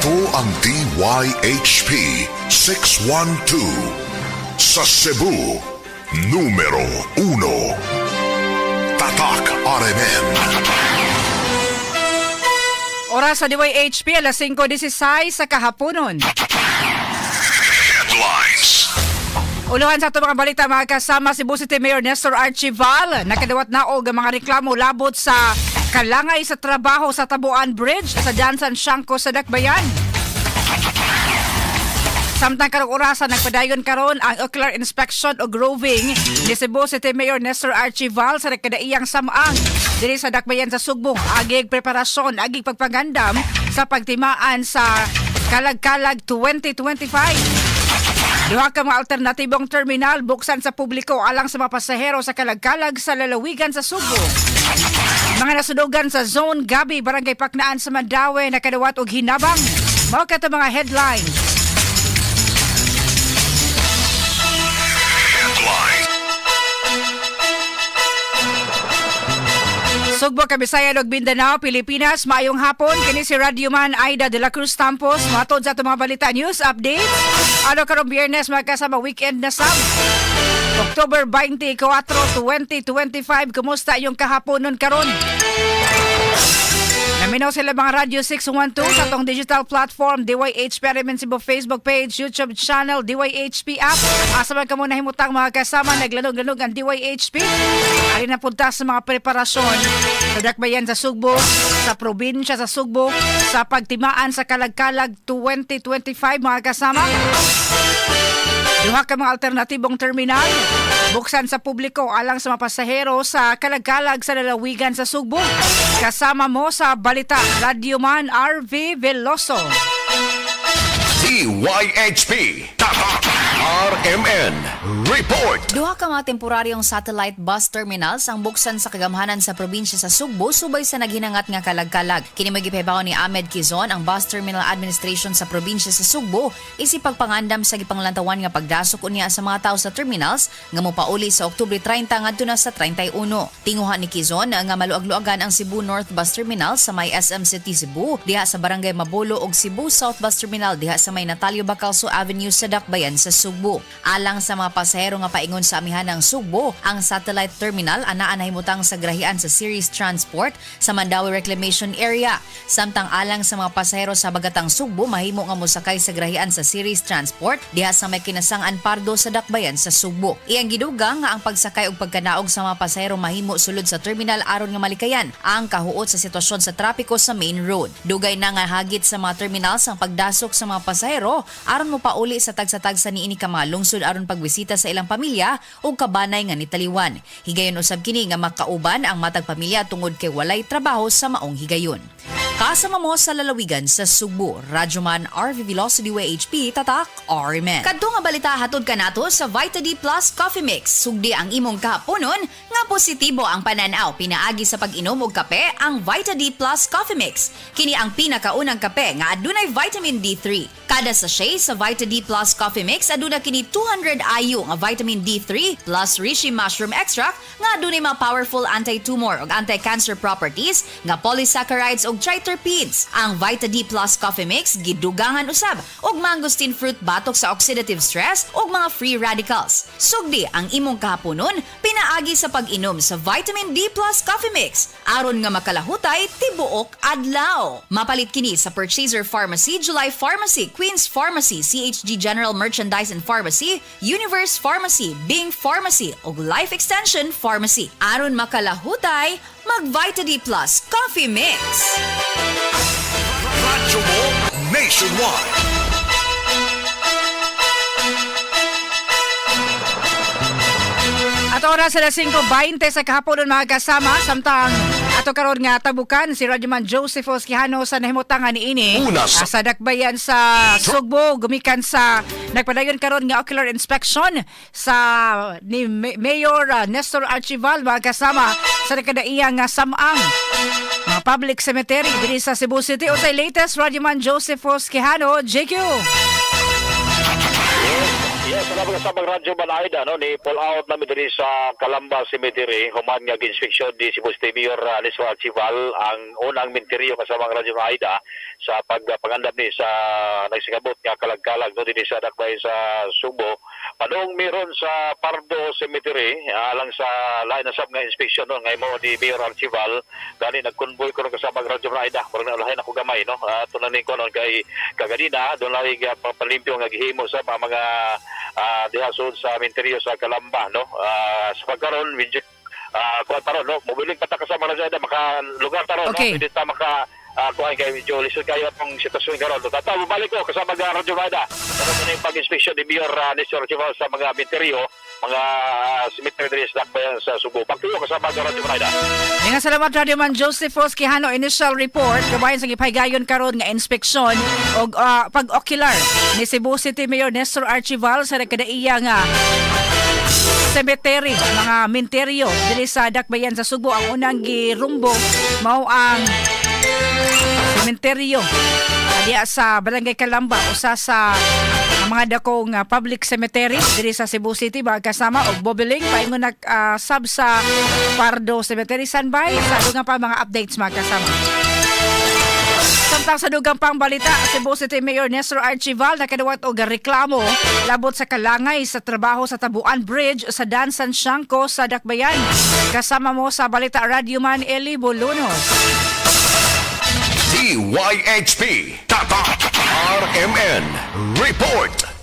Ito ang DYHP 612 sa Cebu, numero 1. Tatak RMN. Oras sa DYHP, alas 5:16 sa kahaponon. Headlines. Uluhan sa ato mga balita, mga kasama, Cebu City Mayor Nestor Archival nakadawat na og mga reklamo labot sa kalangay sa trabaho sa Tabuan Bridge sa Dansan Siangco sa Dakbayan. Samtang karong orasa, nagpadayon karon ang ocular inspection o roving ni Cebu City Mayor Nestor Archival sa nagkadaiyang samang diri sa Dakbayan sa Sugbo. Agig preparasyon, agig pagpangandam sa pagtimaan sa Kalag-Kalag 2025. Duha ka mga alternatibong terminal buksan sa publiko alang sa mga pasahero sa Kalagkalag sa lalawigan sa Sugbo. Mga nasunugan sa Zone Gabi, Barangay Paknaan sa Mandaue, nakadawat og hinabang. Mao kato mga headlines. Headline. Sugbo, Kabisayan ug Mindanao, Pilipinas, maayong hapon. Kini si Radyoman Aida de la Cruz Tampos. Matod sa atong mga balita, news updates. Ano karong Biyernes, mga kasama, weekend na sab. October 24, 2025. Kumusta yung kahaponon karon? Naminaw sila mga Radyo 612 sa atong digital platform, DYHP RMN Cebu Facebook page, YouTube channel, DYHP app. Asa man kamo nahimutang, mga kasama, naglanog-lanog ang DYHP. Ari na punta sa mga preparasyon sa Dakbayan sa Sugbo, sa probinsya sa Sugbo, sa pagtimaan sa Kalagkalag 2025, mga kasama. Duha ka mga alternatibong terminal buksan sa publiko alang sa mga pasahero sa Kalagkalag sa lalawigan sa Sugbo. Kasama mo sa balita, Radyoman RV Veloso. DYHP Tatak RMN Report. Duha ka mga temporaryong satellite bus terminals ang buksan sa kagamhanan sa probinsya sa Sugbo subay sa naghinangat nga kalagkalag. Kini may gipahibaw ni Ahmed Quizon, ang Bus Terminal Administration sa probinsya sa Sugbo, isip pagpangandam sa gipanglantawan nga pagdasok unya sa mga tao sa terminals nga mopauli sa Oktubre 30 ngadto na sa 31. Tinguha ni Quizon nga maluag-luagan ang Cebu North Bus Terminal sa may SM City Cebu diha sa Barangay Mabolo ug Cebu South Bus Terminal diha sa may Natalio Bacalso Avenue sa Dakbayan sa Sugbo. Alang sa mga pasahero nga paingon sa amihanang Sugbo, ang satellite terminal anaa nahimutang sa grahian sa Series Transport sa Mandaue Reclamation Area. Samtang alang sa mga pasahero sa Bagatang Sugbo, mahimo nga mosakay sa grahian sa Series Transport diha sa may Kinasangan Pardo sa Dakbayan sa Sugbo. Iyang gidugang nga ang pagsakay ug pagkanaog sa mga pasahero mahimo sulod sa terminal aron nga malikayan ang kahuot sa sitwasyon sa trapiko sa main road. Dugay na nga hagit sa mga terminals ang pagdasok sa mga pasahero aron mopauli sa tagsa-tagsa niini ka mga lungsod aron pagbisita sa ilang pamilya ug kabanay nga nitaliwan. Higayon usab kini nga makauban ang matag pamilya tungod kay walay trabaho sa maong higayon. Kasama mo sa lalawigan sa Sugbo, Radyoman RV Velocity WHP, Tatak RMN. Kadto nga balita hatod kanato sa Vita D Plus Coffee Mix. Sugdi ang imong kahaponon nga positibo ang pananaw pinaagi sa pag-inom og kape, ang Vita D Plus Coffee Mix. Kini ang pinakaunang kape nga adunay vitamin D3. Kada sachet sa Vita D Plus Coffee Mix aduna kini 200 IU nga vitamin D3 plus reishi mushroom extract nga adunay mga powerful anti-tumor ug anti-cancer properties nga polysaccharides ug triterpenes. Ang Vita D Plus Coffee Mix gidugangan usab og mangosteen fruit batok sa oxidative stress ug mga free radicals. Sugdi ang imong kahaponon pinaagi sa pag-inom sa Vitamin D Plus Coffee Mix aron nga makalahutay tibuok adlaw. Mapalit kini sa Purchaser Pharmacy, July Pharmacy, Queen's Pharmacy, CHG General Merchandise and Pharmacy, Universe Pharmacy, Bing Pharmacy ug Life Extension Pharmacy. Aron makalahutay, mag Vita D Plus Coffee Mix. Radyo mo nationwide. At oras sa 5:20 sa kahapon, mga kasama, samtang ato karon nga tabukan si Radyoman Joseph Quijano sa nahimutangan niini Una sa- sa Dakbayan sa Sugbo gumikan sa nagpadayon karon nga ocular inspection sa ni Mayor Nestor Archival, mga kasama, sa nakadaiya nga samang mga public cemetery dinhi sa Cebu City. Unsay latest, Radyoman Joseph Quijano, JQ? Yes, salamat sa Radyo Balaida, no, ni pull out namin diri sa Calamba Cemetery human nga gi-inspeksyon ni Cebu City Mayor Nestor Archival ang unang minteryo kasama ang Radyo Aida sa pagpangandam ni sa nagsikabot nga kalagkalag, no, dinhi sa Dakbay sa Sugbo. Padung meron sa Pardo Cemetery alang sa lain na sab nga inspeksyon, no, nga imo ni Mayor Archival. Gani nagkonvoy ko kasama ang Radyo Aida, murag naulahin ako gamay, no. Tunan ni ko noon kay kaganina doon lang papalimpyo nga gihimo sa mga diha sud sa minteryo sa Calamba, no. Sa pagkaron medyo kuan pa ron, no, mobiling pa ta kasama na dyan, maka lugar ta ron, no, pwede ta maka kuan kay medyo lisod kayo atong sitwasyon karon. Tata balik ko kasama ga Radyo Maida. Pero na yung pag-inspection ni Mayor Nestor Archival sa mga minteryo, mga cemetery diri sa Dakbayan sa Sugbo. Pagtuyo kasama ga Radyo Maida. Nga salamat, Radyo Man Joseph Quijano. Initial report kabahin sa gipahigayon karon nga inspeksyon og pag-ocular ni Cebu City Mayor Nestor Archival sa nagkadaiya nga cemetery, mga minteryo diri sa Dakbayan sa Sugbo. Ang unang girumbo mao ang sementeryo diya sa Barangay Calamba, usa sa ang mga dakong public cemetery diri sa Cebu City, mga kasama, og Bobeling paingon nag sub sa Pardo Cemetery. Standby sa dugang pa mga updates, mga kasama. Samtang sa dugang pang balita, Cebu City Mayor Nestor Archival nakadawat og reklamo labot sa kalangay sa trabaho sa Tabuan Bridge sa Dan Sanciangco sa Dakbayan. Kasama mo sa balita, Radyoman Eli Bolunos. DYHP Tatak RMN Report.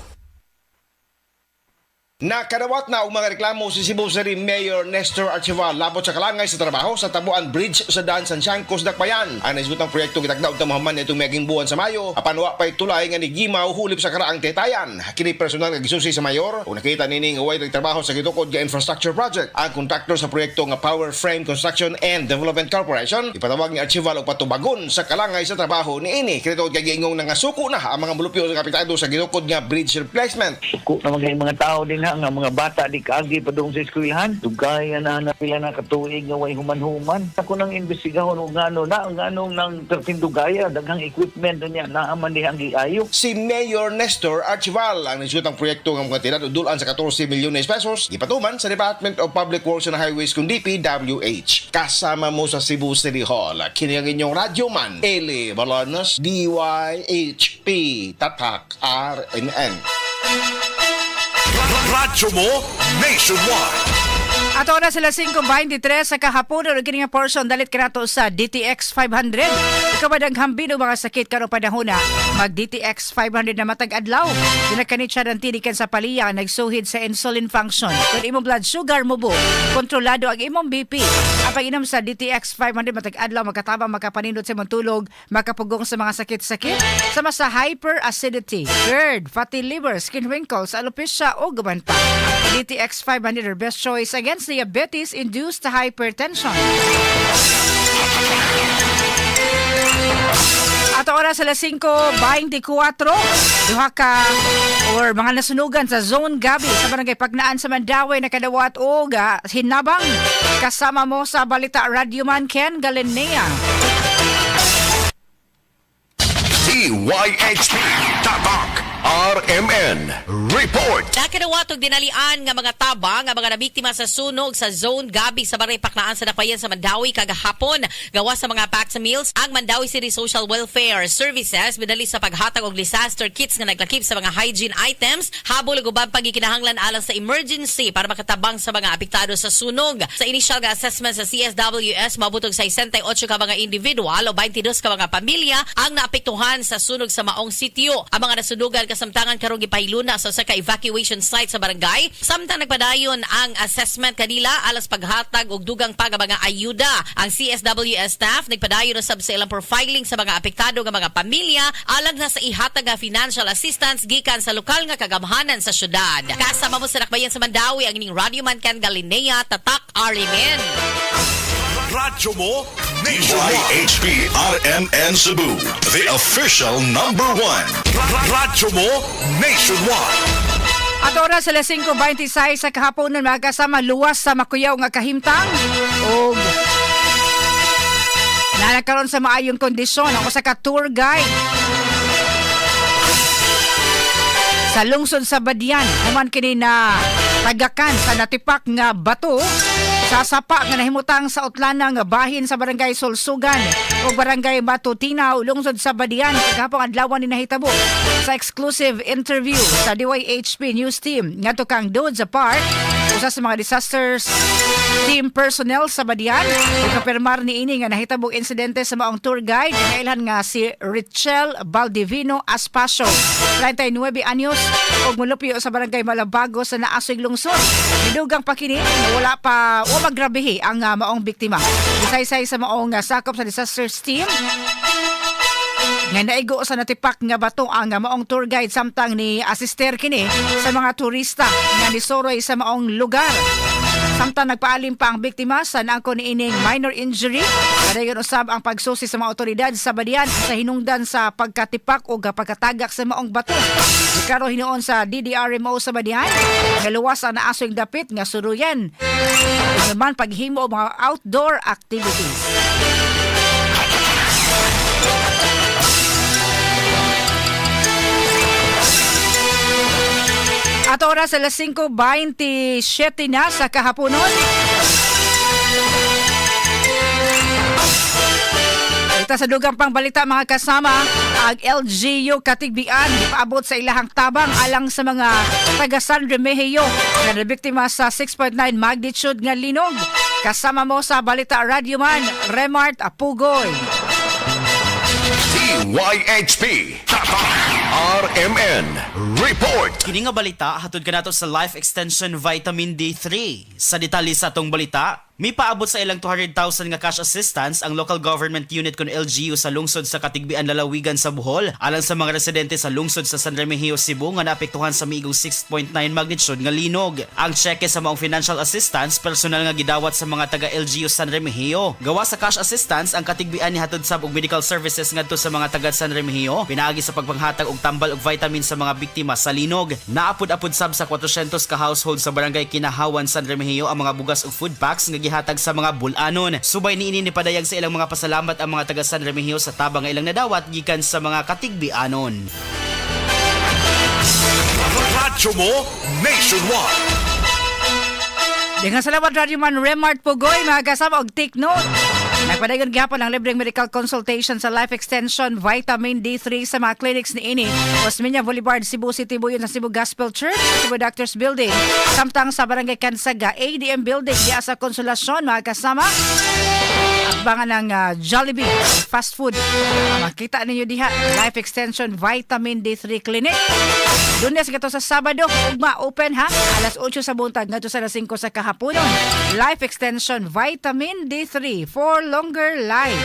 Nakadawat na og mga reklamo si Cebu City Mayor Nestor Archival labot sa kalangay sa trabaho sa Tabuan Bridge sa Daan Sanciangco sa Dakbayan. Ang naisgutang proyekto gitagda og mahuman nitong miaging buwan sa Mayo apan wa pay tulay nga nigimaw hulip sa karaang tetayan. Kini personal nga gisusi sa mayor ug nakita nining way trabaho sa gitukod nga infrastructure project. Ang kontraktor sa proyekto nga Power Frame Construction and Development Corporation ipatawag ni Archival og patubagon sa kalangay sa trabaho niini. Kini tungod kay giingong nangasuko na ang mga mulupyo sa apektado sa gitukod nga bridge replacement. Suko na mga tao din ha, nga mga bata di kaagi pa doon sa eskwelahan. Dugay na na pila na katuig nga way human-human. Ako nang imbestigahon og ngano na ngano nang pertindugaya daghang equipment niya naaman diha ang giayo. Si Mayor Nestor Archival, ang nisutang proyekto nga mga kantidad dulan sa 14 milyones pesos gipatuman sa Department of Public Works and Highways kung DPWH. Kasama mo sa Cebu City Hall, kini ang inyong radyoman, Eli Balonos, DYHP, Tatak RNN. Radyo mo nationwide. Ato na sila 5:23 sa kahapon ug kini nga portion dalit kanato sa DTX 500. Ikaw ba daghang og mga sakit karong panahona? Mag DTX 500 na matag adlaw. Dinakani siya ng tinikan sa paliya nagsuhid sa insulin function. Kung imong blood sugar mubo, kontrolado ang imong BP. Ang pag-inom sa DTX 500 matag adlaw makatabang makapanindot sa imong tulog, makapugong sa mga sakit-sakit, sama sa hyperacidity, GERD, fatty liver, skin wrinkles, alopecia o uban pa. DTX 500 are best choice against diabetes-induced hypertension. Ato oras alas 5:24, duha ka or mga nasunugan sa Zone Gabi sa Barangay Pagnaan sa Mandaue nakadawat og hinabang. Kasama mo sa balita, Radyoman Ken Galinea. DYHP Tatak RMN Report. Nakadawat og dinalian nga mga tabang nga mga nabiktima sa sunog sa Zone Gabi sa Barangay Paknaan sa Dakbayan sa Mandaue kagahapon. Gawas sa mga packs meals, ang Mandaue City Social Welfare Services midali sa paghatag og disaster kits nga naglakip sa mga hygiene items, habol ug uban pagikinahanglan alang sa emergency para makatabang sa mga apektado sa sunog. Sa initial nga assessment sa CSWS, moabot og 68 ka mga individual o 22 ka mga pamilya ang naapektuhan sa sunog sa maong sitio. Ang mga nasunugan kasamtangan karong gipahiluna sa usa ka evacuation site sa barangay samtang nagpadayon ang assessment kanila alang paghatag og dugang pa nga mga ayuda. Ang CSWS staff nagpadayon usab sa ilang profiling sa mga apektado nga mga pamilya alang na sa ihatag nga financial assistance gikan sa lokal nga kagamhanan sa syudad. Kasama mo sa Dakbayan sa Mandaue ang inyong Radyo Man Ken Galinea, Tatak RMN. Radyo mo nationwide. DYHP RMN Cebu, the official number one. Radyo mo nationwide. At oras alas 5:26 sa kahaponon, mga kasama, luwas sa makuyaw nga kahimtang og nalakaron sa maayong kondisyon ang usa ka tour guide. Sa lungsod sa Badian, human kini na tagakan sa natipak nga bato sa sapa nga nahimutang sa utlanang bahin sa Barangay Solsugan o Barangay Matutinaw, lungsod sa Badian, kagahapon adlaw ni nahitabo. Sa exclusive interview sa DYHP News Team ngadto kang Dudes Park, usa sa mga disasters team personnel sa Badian, kapirmar ni ini nga nahitabong insidente sa maong tour guide nga ilhan nga si Richel Valdivino Aspacio, 39 anyos, ug molupyo sa Barangay Malabago sa Naasoy lungsod. Nidugang pa kini nga wala pa o magrabehi ang maong biktima. Bisaysay sa maong sakop sa disasters team nga naigo sa natipak nga bato ang maong tour guide samtang ni asister kini sa mga turista nga nisoroy sa maong lugar. Samtang nagpaalim pa ang biktima sa naangko niining minor injury, padayon usab ang pagsusi sa mga otoridad sa Badian sa hinungdan sa pagkatipak o pagkatagak sa maong bato. Karo hinuon sa DDRMO sa Badian, nga luwas ang naasoy dapit nga suruyan. Naman paghimo og mga outdoor activities. At oras alas 5:27 na sa kahaponon. Ita sa dugang pang balita, mga kasama, ang LGU Katigbian paabot sa ilahang tabang alang sa mga taga San Remigio nga nabiktima sa 6.9 magnitude nga linog. Kasama mo sa balita, Radyoman Remart Apugoy. DYHP Tatak RMN Report. Kini nga balita hatod kanato sa Life Extension Vitamin D3. Sa detalye sa atong balita, mipaabot sa ilang 200,000 nga cash assistance ang local government unit kon LGU sa lungsod sa Katigbian, lalawigan sa Bohol, alang sa mga residente sa lungsod sa San Remigio, Cebu nga naapektuhan sa miigong 6.9 magnitude nga linog. Ang tseke sa maong financial assistance personal nga gidawat sa mga taga LGU San Remigio. Gawa sa cash assistance, ang Katigbian ni hatod sab og medical services ngadto sa mga taga San Remigio pinaagi sa pagpanghatag og tambal og vitamin sa mga biktima sa linog. Naapod-apod sab sa 400 ka household sa Barangay Kinahawan, San Remigio ang mga bugas ug food packs nga gihatag sa mga bulanon. Subay niini, nipadayag sa ilang mga pasalamat ang mga taga San Remigio sa tabang nga ilang nadawat gikan sa mga katigbianon. Radyo mo nationwide. Daghang salamat, Radyoman Remart Pugoy, mga kasama, og take note. Nagpadayon gihapon ang libreng medical consultation sa Life Extension Vitamin D3 sa mga clinics ni ini: Osmeña Boulevard, Cebu City, Buyon sa Cebu Gospel Church, Cebu Doctors Building. Samtang sa Barangay Kansaga, ADM Building, diya sa Consolacion, mga kasama. Abangan ng Jollibee fast food. Makita ninyo diha, Life Extension Vitamin D3 Clinic. Lunes ngadto sa Sabado, ugma open ha, alas 8 sa buntag ngadto sa alas 5 sa kahaponon. Life Extension Vitamin D3 for longer life.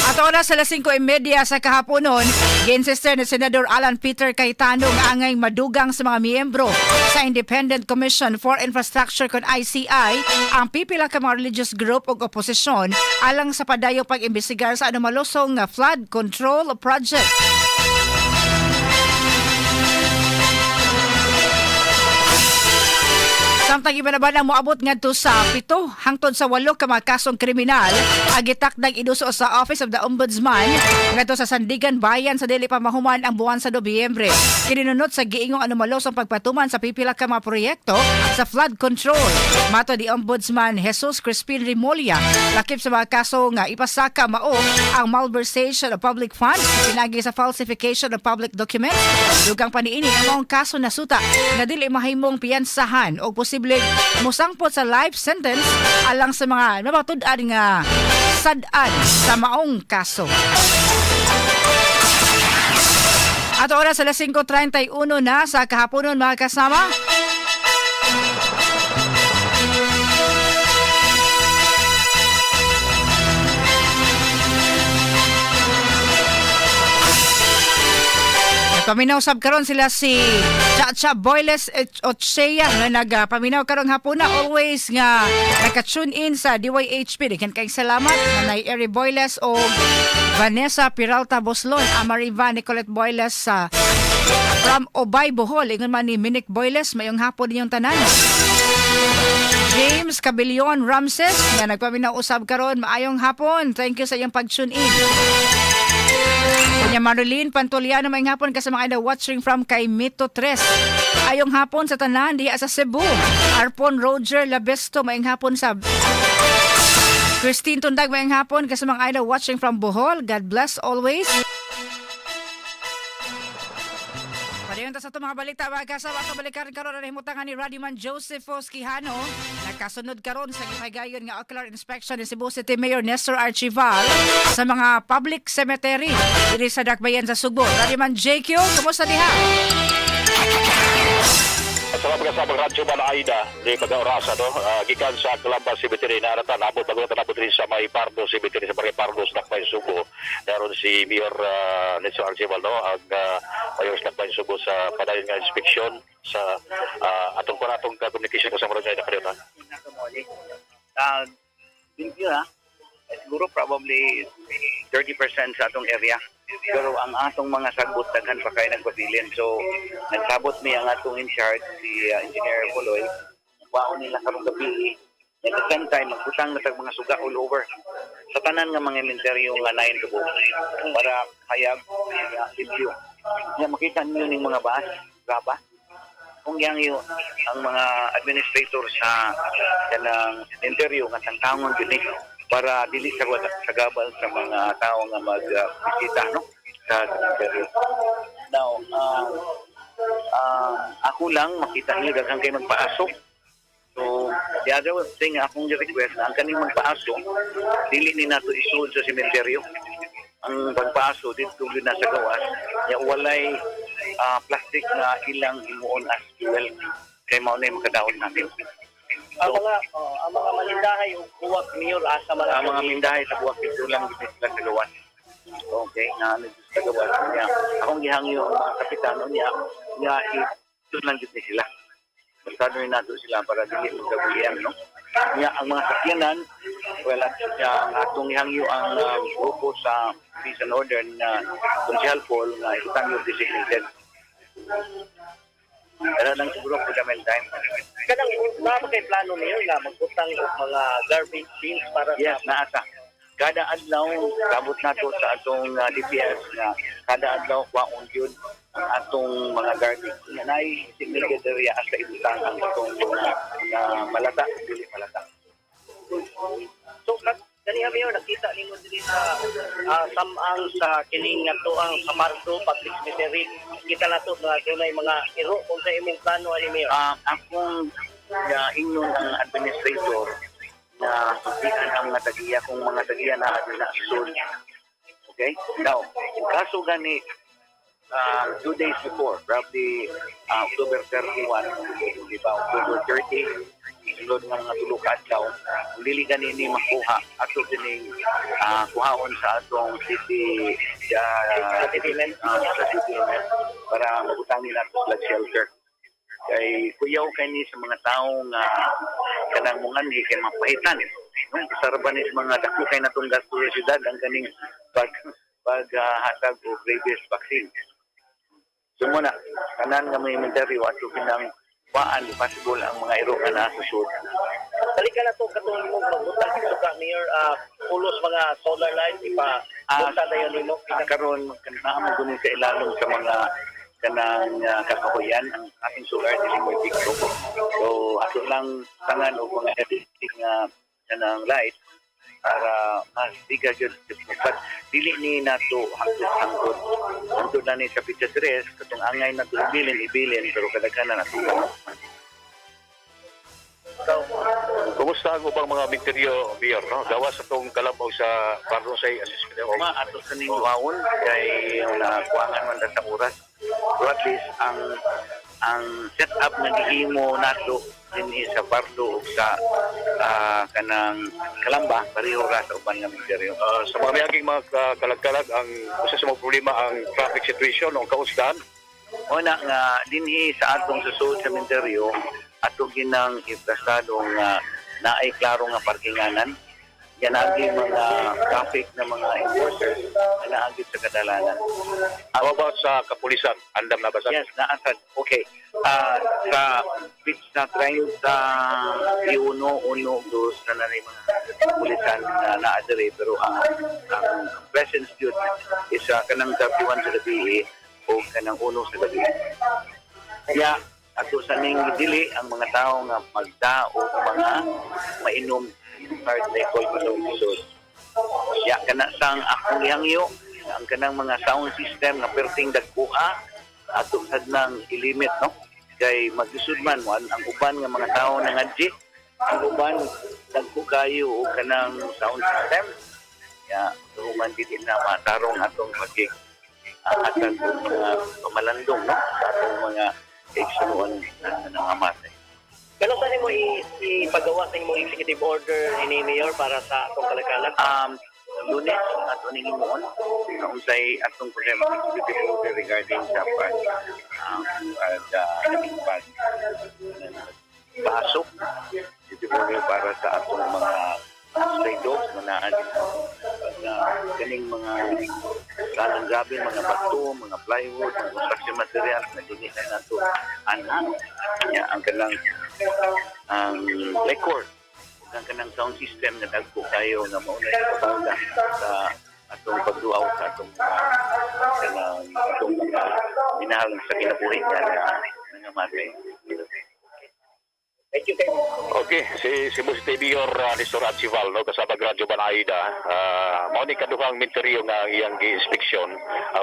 At oras alas 5:30 sa kahaponon, giinsister ni Senador Alan Peter Cayetano nga angay madugang sa mga miyembro sa Independent Commission for Infrastructure kon ICI ang pipila ka mga religious group ug oposisyon alang sa padayong pag-imbestigar sa anomalosong nga flood control project. Samtang iba na ba nang moabot ngadto sa 7 hangtod sa 8 ka mga kasong kriminal ang gitakdang iduso sa Office of the Ombudsman ngadto sa Sandiganbayan sa dili pa mahuman ang buwan sa Nobyembre. Kininunot sa giingong anomalosong pagpatuman sa pipila ka mga proyekto sa flood control. Matod ni Ombudsman Jesus Crispin Remulla, lakip sa mga kaso nga ipasaka mao ang malversation of public funds pinagi sa falsification of public documents. Dugang pa niini ang maong kaso nasuta nga dili mahimong piyansahan o posibleng mosangpot sa life sentence alang sa mga namatud-an nga sad-an sa maong kaso. At oras alas 5:31 na sa kahaponon, mga kasama. Paminaw sab karon sila si Chacha Boyles Ochea nga nagpaminaw karong hapuna, always nga naka-tune in sa DYHP. Daghan kayong salamat, Nanay Eri Boyles o Vanessa Peralta Boslon, Amariva Nicolette Boyles sa From Obay, Bohol, ingon man ni Minik Boyles, mayong hapon ninyong tanan. James Cabilion Ramses, nga nagpaminaw usab karon, maayong hapon. Thank you sa iyong pag-tune in. Kanya Marilyn Pantuliano, maayong hapon ka sa mga ina watching from kay Mito Tres. Ayong hapon sa tanan diha sa Cebu. Arpon Roger Labesto, maayong hapon sa. Christine Tundag, maayong hapon ka sa mga ina watching from Bohol. God bless always. Padayon ta sa itong mga balita, mga kasama, ato balikan karon ang nahimutangan ni Radyoman Joseph Quijano. Nakasunod karon sa gipahigayon nga ocular inspection ni Cebu City Mayor Nestor Archival sa mga public cemetery diri sa Dakbayan sa Sugbo. Radyoman JQ, kumusta diha? Sa mga kasama Radyo Man Aida, di pag-orasa, no? Gikan sa Calamba Cemetery na arata, nabot bago na rin sa may Pardo Cemetery, sa may Pardo sa Dakbayan Sugbo. Meron si Mayor Nestor Archival, no? Ang Mayor sa Dakbayan Sugbo sa padayon nga inspeksyon sa atong atong communication ko sa mga Radyo Aida. Thank you ha. Eh, siguro probably 30% sa atong area. Pero ang atong mga sagbot, daghan pa kay nagpabilin. So nagsabot mi ang atong in charge, si Engineer Poloy. Waon nila karong gabi. At the same time, magbutang na tag mga suga all over sa tanan nga mga inventaryo nga 9 to para hayag review. Nga makita ninyo ning mga bus, graba kung yang yung ang mga administrator sa kanang interior nga tangtangon gyud ni para dili sa sagabal sa mga tao nga magbisita, no, sa interior. Now, ako lang makita niyo daghan kay magpaaso. So, the other thing akong request na ang kaning magpaaso, dili ni nato isud sa sementeryo. Ang pagpaaso dito gyud na sa gawas, ya walay plastic na ilang himuon as fuel kay mao na yung makadaot natin. Ang mga manindahay ug buwak, Mayor, asa man? Ang mga mindahay sa buwak, dito lang gid sila sa gawas. Okay, na ano sa gawas niya. Akong gihangyo ang mga kapitano niya nga ito lang gid ni sila. Basta rin nato sila para dili magkabulian, no? Nga ang mga sakyanan, well, at ang atong ihangyo ang grupo sa peace and order na Konsehal Paul nga ibutang yung designated. Pero lang siguro for the meantime. Kanang naa ba kay plano, Mayor, nga magbutang og mga garbage bins para Yes, sa naasa. Kada adlaw, sabot nato sa atong DPS nga kada adlaw kwaon yun ang atong mga garbage. Nga naay designated area asa ibutang ang atong mga malata, dili malata. So kaniha, Mayor, nakita nimo diri sa samang sa kining nga tuang sa Pardo Public Cemetery. Kita nato nga dunay mga iro kung sa imong plano ani, Mayor. Akong ingnon ang administrator na sugdian ang mga tagiya kung mga tagiya na na soon. Okay? Now, in kaso gani 2 days before, probably October 31, di ba? October 30, sulod nga mga tulo ka adlaw, kung dili gani ni makuha, ato kining kuhaon sa atong city sa CDMS para mabutang nila ato flood shelter kay kuyaw kay ni sa mga tao nga kanang munganhi kay mapahitan, no? Sa ni sa mga dako kay natong gasto sa syudad ang kaning pag pag hatag og rabies vaccine. So muna tanan nga mga inventory ato kinang waan possible ang mga iro nga naa sa sud. Balikan na to katong imong magbutang og suga, Mayor, pulos mga solar lights ipa buta dayon nimo. Karon naa mo guni sa ilalom sa mga kanang kakahuyan ang ating solar, dili mo epekto. So ato lang tangan og mga electric nga kanang light para mas biga gyud, but dili ni nato hangtod hangtod hangtod na ni sa petsa 3 katong angay nato ibilin ibilin, pero kadaghanan nato. Kumusta ang ubang mga minteryo, Mayor, no? Gawas sa itong Kalambaw sa Pardo sa assessment. Ma ato sa ning duhaon kay nakuangan man ta sa oras. Pero at least ang set up nga gihimo nato dinhi sa Pardo ug sa kanang Kalamba pareho ra sa uban nga minteryo. Sa mga miaging mga kalagkalag, ang usa sa mga problema ang traffic situation o kausdan. Mo na nga dinhi sa atong susod sa minteryo ato ginang iprastado nga naay klaro nga parkinganan. Ganagi mga traffic na mga enforcers na naagi sa kadalanan. How about sa kapulisan? Andam na ba sa? Yes, naasad. Okay. Sa pitch na 31, 1, 2 na na mga pulisan na naadere, pero ang presence jud is kanang 31 sa gabi o kanang 1 sa gabi. Kaya ato sa ning dili ang mga tao nga magda o mga mainom hard liquor pa sa lisod. Ya kana sang akong gihangyo ang kanang mga sound system nga perting dagkoa, ato sad nang ilimit, no, kay maglisod man mo ang uban nga mga tao na ngadji, ang uban dagko kayo og kanang sound system ya human dili na matarong atong pagig hatag og mga pamalandong, no, sa atong mga kaigsuoan na nangamatay. Pero saan mo ipagawa sa imong executive order ni Mayor para sa atong kalakalan? Lunes ato ning himuon sa unsay atong problema, executive order regarding sa pag pasok, executive order para sa atong mga stray dogs na naa dito, pag kaning mga kalang gabi, mga bato, mga plywood, mga construction materials na dili na nato ana ya, ang kanang ang record ug ang kanang sound system nga dagko kayo nga mauna sa kabalda sa atong pagduaw sa atong kanang atong mga minahal sa kinabuhi nga nangamatay. Thank you kayo. Okay, si Cebu City Mayor Nestor Archival, no, kasama Radyo Banaida. Mao ni kaduhang minteryo nga iyang gi-inspeksyon.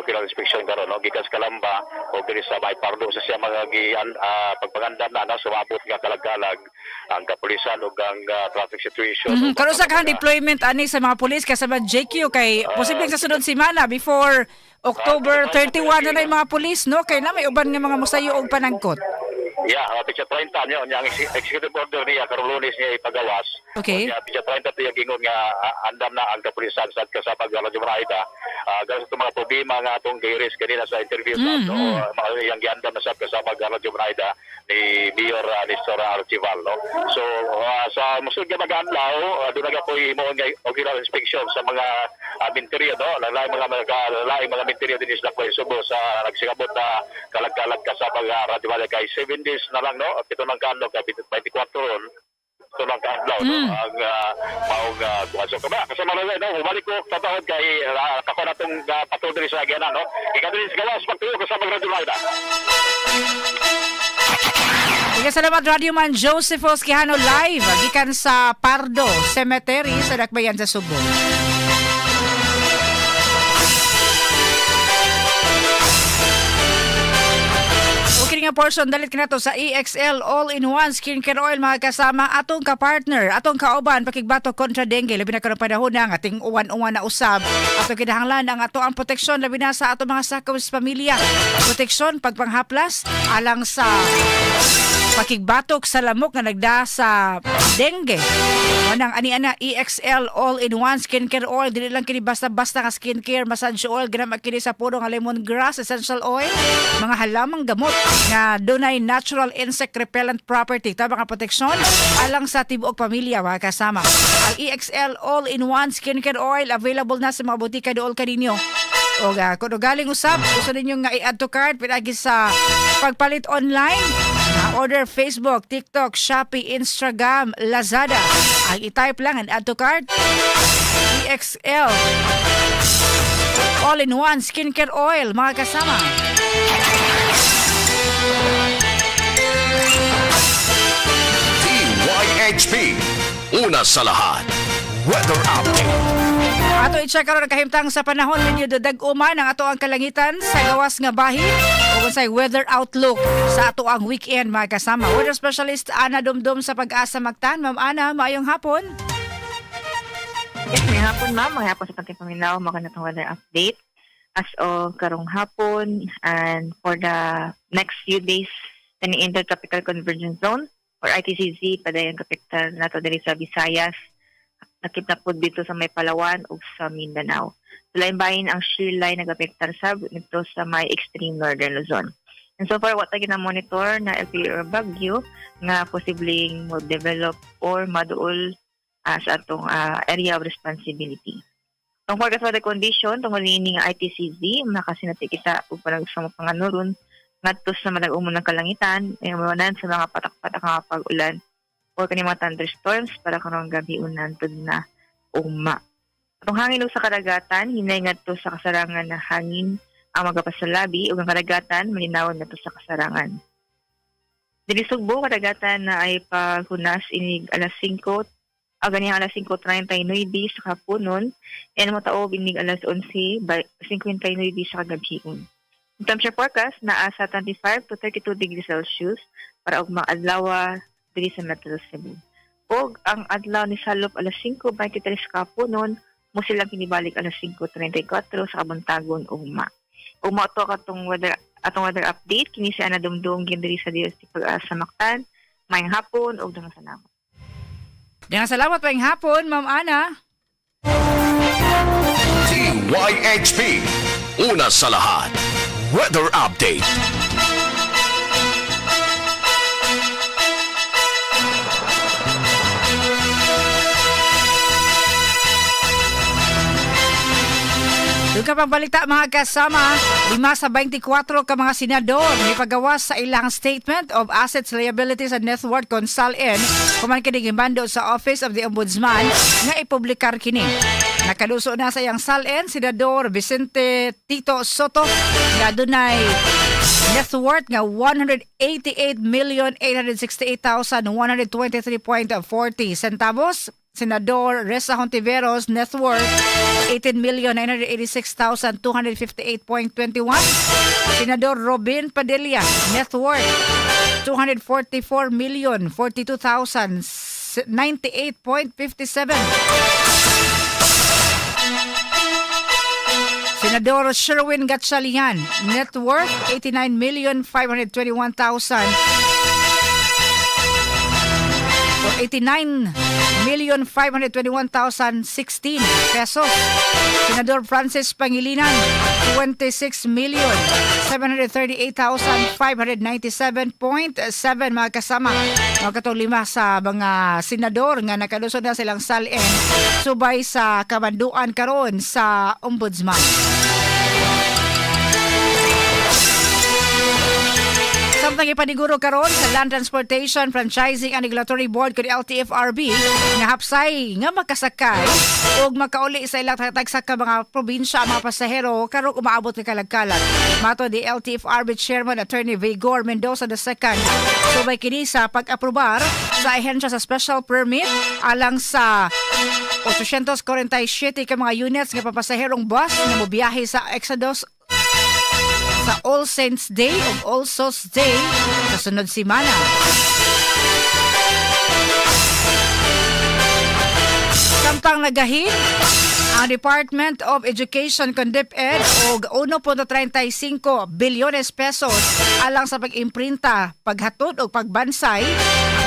Kinang inspeksyon karon, no, gikan sa Kalamba o diri sa May Pardo sa siya mga gi pagpangandam na na sumabot nga kalagkalag ang kapulisan ug ang traffic situation. Ug Karon sa ang kahang deployment ani sa mga pulis kasama JQ kay posibleng sa sunod semana before October 31 na yung mga pulis, no, kay na may uban nga mga musayo og panangkot. Yeah, petsa 30 niya niya ang executive order niya karong Lunes niya ipagawas. Niya petsa 30 niya gingon nga andam na ang kapulisan sa kasama ng Radyo Banaida. Gano'n sa mga problema nga atong gi-raise kanina sa interview sa ato, mga iyang giandam na sa kasama ng Radyo Banaida ni Mayor Nestor Archival, no. So sa musulod nga mag-adlaw, doon na po himuon nga ocular inspection sa mga minteryo, no. Lain mga mga lain mga minteryo din sa Dakbayan Subo sa nagsigabot na kalag-kalag kasama ng Radyo Banaida kay 7 days na lang, no. 7 lang kaadlaw kay 24 ron. 7 lang kaadlaw, no, ang maong kuwan. So kama kasama na, no, bumalik ko tatahod kay kako na tong patuloy sa agena, no. Ikaw din sa gawas pagtuyo kasama ng Radyo Banaida. Sige, salamat, Radio Man Joseph Quijano, live gikan sa Pardo Cemetery sa Dakbayan sa Subo. Okay nga portion, dalit kanato sa EXL All-in-One Skincare Oil, mga kasama, atong ka-partner, atong kauban pakigbato kontra dengue, labi na karong panahon na nga ating uwan-uwan na usab. Ato kinahanglan ang ato ang proteksyon, labi na sa atong mga sakop sa pamilya. Proteksyon pagpanghaplas alang sa pakigbatok sa lamok nga nagda sa dengue. Manang ani ana EXL All-in-One Skincare Oil, dili lang kini basta-basta nga skincare massage oil, ginama kini sa puro nga lemongrass essential oil, mga halamang gamot nga dunay natural insect repellent property. Tama nga proteksyon alang sa tibuok pamilya, mga kasama. Ang EXL All-in-One Skincare Oil available na sa mga botika dool kaninyo. O kung galing usab, gusto ninyo nga i-add to cart pinagi sa pagpalit online, order Facebook, TikTok, Shopee, Instagram, Lazada. Ang i-type lang and add to cart EXL All-in-One Skincare Oil, mga kasama. DYHP. Una sa lahat. Weather Update. Ato i-check karon ang kahimtang sa panahon, medyo dag-uman ang ato ang kalangitan sa gawas nga bahin ug unsay weather outlook sa ato ang weekend, mga kasama. Weather specialist Ana Dumdum sa Pag-asa Mactan. Ma'am Ana, maayong hapon. Yes, may hapon, ma'am. May hapon sa pati paminaw. Maganda itong weather update as of karong hapon and for the next few days, kani Intertropical Convergence Zone or ITCZ padayon kaapektar nato diri sa Visayas, lakip na pud dito sa may Palawan ug sa Mindanao. So, lain bahin ang shear line nag-apektar sab nito sa may extreme northern Luzon. And so far, wa ta gina-monitor na LPA or bagyo nga posibleng mo develop or maduol. sa atong area of responsibility. Ang forecast weather condition tungod niini nga ITCZ, makasinati kita og panag sa mga panganuron ngadto sa madag-umon ng kalangitan, ay mawanan sa mga patak-patak nga pag-ulan or kani mga thunderstorms para karong gabi unan tud na ugma. Atong hangin ug sa kadagatan, hinay ngadto sa kasarangan na hangin ang magapasalabi ug ang kadagatan malinawon ngadto sa kasarangan. Diri Sugbo, kadagatan na ay paghunas inig alas 5 ganihang alas 5:39 sa kapunon and motaob inig alas 11:59 sa kagabhion. Ang temperature forecast naa sa 25 to 32 degrees Celsius para ugmang adlaw diri sa Metro Cebu. Og ang adlaw ni salop alas 5:23 sa kapunon, mo silang kinibalik alas 5:34 sa kabuntagon ugma. Ugma to katong weather atong weather update kini si Ana Dumdum diri sa DOST Pag-asa Mactan. Maayong hapon ug daghang salamat. Daghang salamat, maayong hapon, Ma'am Ana. DYHP. Una sa lahat. Weather Update. Doon ka pang balita mga kasama, 5 sa 24 ka mga senador ni pagawas sa ilang Statement of Assets, Liabilities and Net Worth kon SALN kuman kini gimando sa Office of the Ombudsman nga ipublikar kini. Nakaluso na sa iyang SALN, Senador Vicente Tito Sotto nga adunay net worth nga 188,868,123.40 centavos. Senador Risa Hontiveros net worth 18,986,258.21. Senador Robin Padilla net worth 244,042,098.57. Senador Sherwin Gatchalian net worth 89,521,000 or 89,521,016 pesos. Senador Francis Pangilinan, 26,738,597.7 mga kasama. Mga katong 5 sa mga senador nga nakalusot na silang SALN subay sa kabanduan karon sa Ombudsman. Samtang ipaniguro karon sa Land Transportation Franchising and Regulatory Board kun LTFRB nga hapsay nga makasakay ug makauli sa ilang tagsa ka mga probinsya ang mga pasahero karong umaabot nga kalagkalag. Mato di LTFRB Chairman Attorney Vigor Mendoza II, subay kini sa pag-aprobar sa ahensya sa special permit alang sa 847 ka mga units nga papasaherong bus nga mobiyahe sa Exodus sa All Saints Day ug All Souls Day sa sunod semana. Samtang nagahin ang Department of Education kon DepEd og 1.35 bilyones pesos alang sa pag-imprinta, paghatod og pagbansay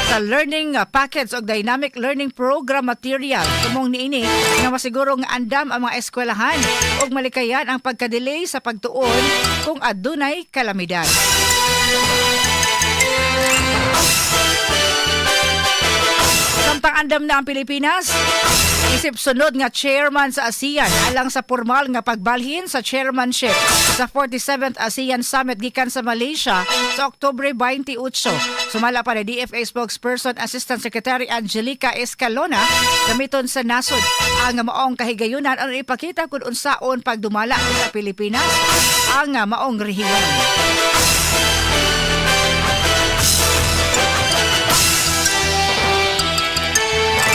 sa learning packets og dynamic learning program material. Tumong niini nga masiguro nga andam ang mga eskwelahan ug malikayan ang pagkadelay sa pagtuon kung adunay kalamidad. Samtang andam na ang Pilipinas isip sunod nga chairman sa ASEAN alang sa formal nga pagbalhin sa chairmanship sa 47th ASEAN Summit gikan sa Malaysia sa Oktubre 28. Sumala pa ni DFA spokesperson Assistant Secretary Angelica Escalona, gamiton sa nasod ang maong kahigayunan aron ipakita kung unsaon pagdumala sa Pilipinas ang maong rehiyon.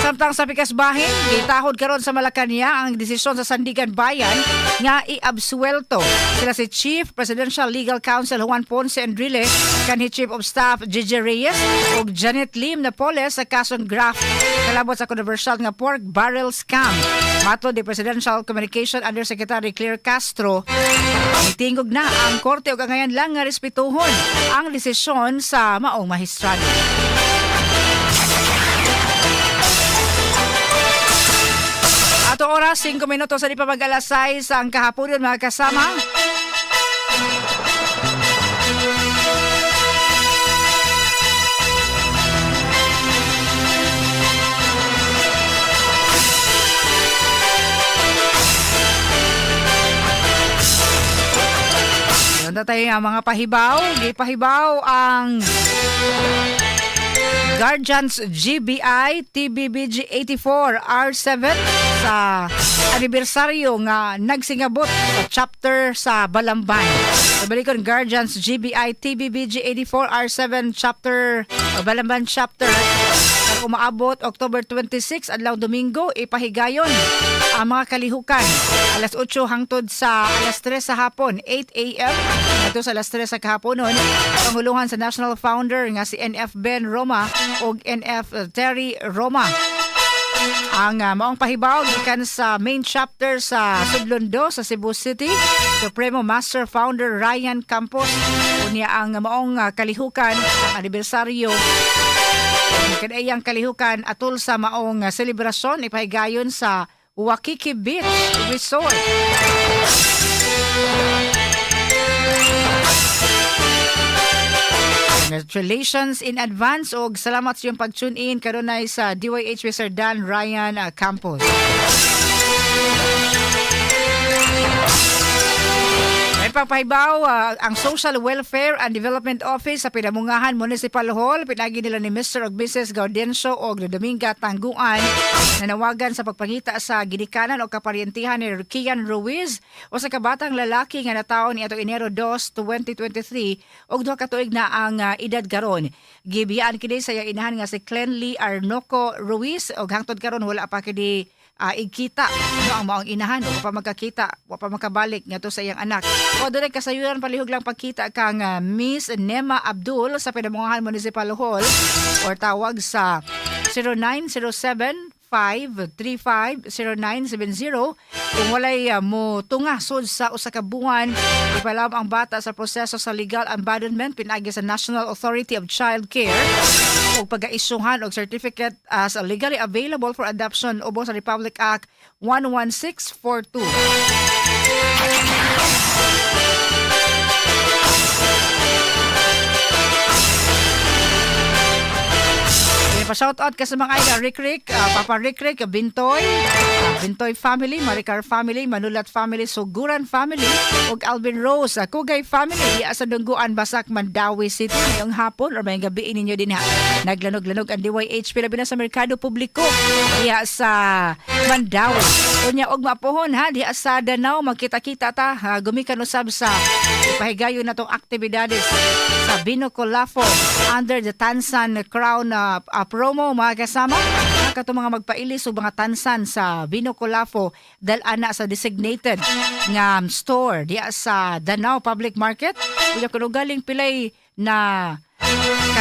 Samtang sa pikas bahin, gitahod karon sa Malacañang ang desisyon sa Sandigan Bayan nga iabsuelto sila si Chief Presidential Legal Counsel Juan Ponce Enrile, kanhi Chief of Staff Gigi Reyes ug Janet Lim Napoles sa kasong graft kalabot sa controversial nga pork barrel scam. Matod ni Presidential Communication Undersecretary Claire Castro, mitingog na ang korte ug angayan lang nga respetuhon ang desisyon sa maong mahistrado. Ato oras, 5 minuto sa di pa mag-alas 6 ang kahaponon mga kasama. Tayo nga mga pahibaw, gipahibaw ang Guardians GBI TBBG 84 R7 sa anibersaryo nga nagsingabot sa chapter sa Balamban. So, balikon, Guardians GBI TBBG 84 R7 chapter Balamban chapter. Ang umaabot October 26, adlaw Domingo, ipahigayon ang mga kalihukan alas 8 hangtod sa alas 3 sa hapon, 8 a.m. Ito sa alas 3 sa kahaponon, panguluhan sa national founder nga si NF Ben Roma ug NF Terry Roma. Ang maong pahibaw gikan sa main chapter sa Sudlondo sa Cebu City, Supremo Master Founder Ryan Campos. Unya ang maong kalihukan, ang anibersaryo kanayang kalihukan atol sa maong selebrasyon ipahigayon sa Waikiki Beach Resort. Congratulations in advance og salamat sa iyong pag-tune in kanunay sa DYH Sir Dan Ryan Campos. May papahibaw ang Social Welfare and Development Office sa Pinamungahan Municipal Hall, pinagi nila ni Mr. ug Mrs. Gaudencio og Dominga Tangguan, nanawagan sa pagpangita sa ginikanan o kaparyentihan ni Kian Ruiz o sa kabatang lalaki nga nataon ni atong Enero 2, 2023 og 2 ka tuig na ang edad karon. Gibiyaan kini sa iyang inahan nga si Clenly Arnoco Ruiz og hangtod karon wala pa kini igkita, no, ang maong inahan, wa pa magkakita, wa pa makabalik ngadto sa iyang anak. O dunay kasayuran, palihog lang pagkita kang Miss Nema Abdul sa Pinamungahan Municipal Hall or tawag sa 0907 535-0970. Kung walay mo tunga sud sa 1 ka buwan, ipalawom ang bata sa proseso sa legal abandonment pinagi sa National Authority of Child Care o pagaisyuhan og certificate as legally available for adoption ubos sa Republic Act 11642. Pa shout out ka sa mga ida Rick Rick, Papa Rick Rick, Bintoy, Bintoy family, Maricar family, Manulat family, Suguran family, ug Alvin Rose, Kugay family, diya sa Dungguan, Basak, Mandaue City, ngayong hapon or may gabi ninyo din ha. Naglanog-lanog ang DYH labi na sa Merkado Publiko diya sa Mandaue. Unya og mapuhon ha, diya sa Danao magkita-kita ta ha, gumikan usab sa ipahigayon natong aktibidades sa Binocolafo under the Tansan Crown promo, mga kasama. Kato mga magpailis og mga tansan sa Binocolafo, dal-ana sa designated nga store diya sa Danao Public Market. Unya kuno galing pilay na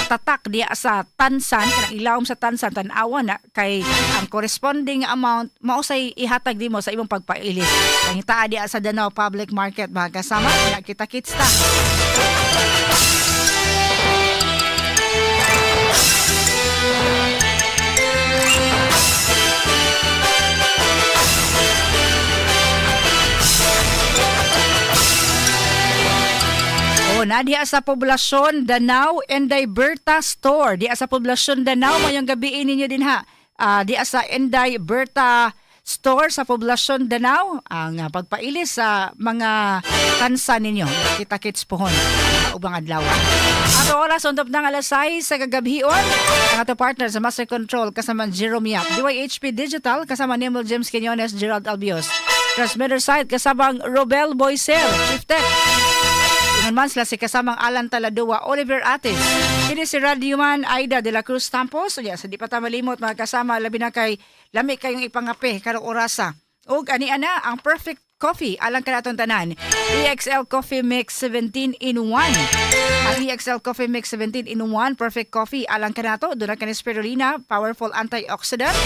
katatak diya sa tansan, kanang ilawom sa tansan, tan-awa na kay ang corresponding amount mao say ihatag nimo sa imong pagpailis. Pangitaa diya sa Danao Public Market, mga kasama. Kita kits ta. Oh, na diha sa Poblasyon Danao, Enday Berta Store. Diha sa Poblasyon Danao, mayong gabi ninyo din ha. Diha sa Enday Berta Store sa Poblasyon Danao ang pagpailis sa mga tansa ninyo. Kita-kits pohon ubang adlaw. Ato oras untop ng alas 6 sa kagabhion. Ang ato partner sa Master Control kasama Jerome Yap. DYHP Digital kasama Nemil James Quinones, Gerald Albios. Transmitter site kasamang Robel Boisel, Chief Tech. Ingon man sila si kasamang Alan Taladua, Oliver Atis. Kini si Radioman Aida de la Cruz Tampos. So, sa di pa ta malimot, mga kasama, labi na kay lami kayong ipangape karong orasa. Ug ani ana ang perfect coffee alang kanatong tanan. EXL Coffee Mix 17 in 1. Ang EXL Coffee Mix 17 in 1 perfect coffee alang kanato, duna kani spirulina, powerful antioxidant,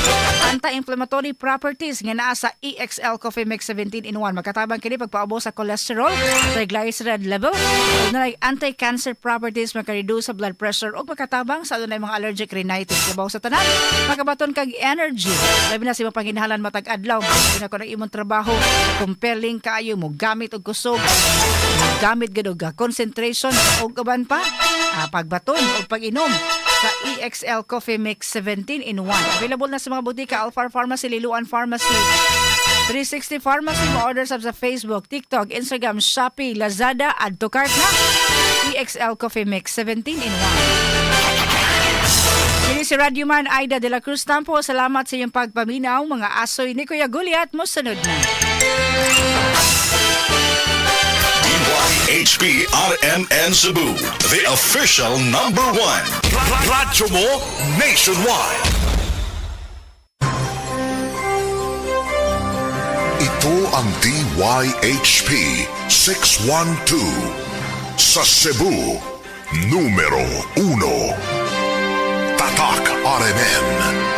anti-inflammatory properties nga naa sa EXL Coffee Mix 17 in 1. Makatabang kini pagpaubos sa cholesterol, triglyceride level, ug naay anti-cancer properties, maka-reduce sa blood pressure ug makatabang sa adunay mga allergic rhinitis. Labaw sa tanan, makabaton kag energy. Labi na sa imong panginahanglan matag adlaw, labi na kung ang imong trabaho compelling kaayo, mo gamit og kusog, gamit gid og concentration ug uban pa, pagbaton og pag-inom sa EXL Coffee Mix 17 in 1. Available na sa mga butika, Alfar Pharmacy, Liluan Pharmacy, 360 Pharmacy mo order sab sa Facebook, TikTok, Instagram, Shopee, Lazada, add to cart na. EXL Coffee Mix 17 in 1. Kini si Radyo Man Aida de la Cruz Tampo. Salamat sa iyong pagpaminaw. Mga asoy ni Kuya Guliat mo sunod na. DYHP RMN Cebu, the official number one. Radyo mo nationwide. Ito ang DYHP 612 sa Cebu, numero 1. Tatak RMN.